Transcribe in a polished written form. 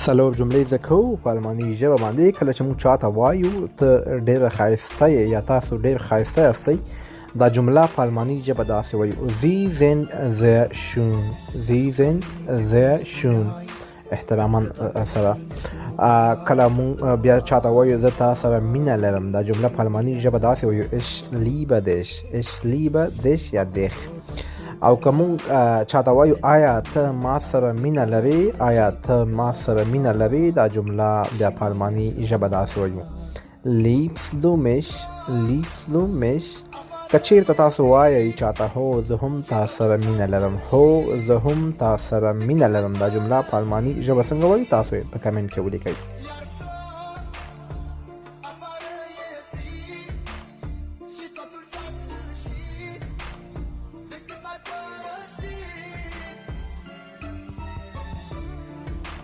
څلور جملې زده کوو په الماني ژبه باندې. کله چې موږ چاته وایو ته ډېره ښایسته یې یا تاسو ډېر ښایسته یاستئ، دا جمله په الماني ژبه داسې وایو: Sie sind sehr schön. Sie sind sehr schön. احتراما سره. کله مونږ بیا چاته وایو زه تا سره مینه لرم، دا جمله په الماني ژبه داسې وایو: Ich liebe dich. Ich liebe dich یا dich. او که مونږ چاته وایو آیا ته ما سره مینه لرې، آیا ته ما سره مینه لرې، دا جمله بیا په الماني ژبه داسې وایو: Liebst du mich? Liebst du mich? که چیرته تاسو وایئ چاته هو زه هم تا سره مینه لرم، هو زه هم تا سره مینه لرم، دا جمله په الماني ژبه څنګه وایو؟ تاسو یې په کمنټ کې ولیکئ.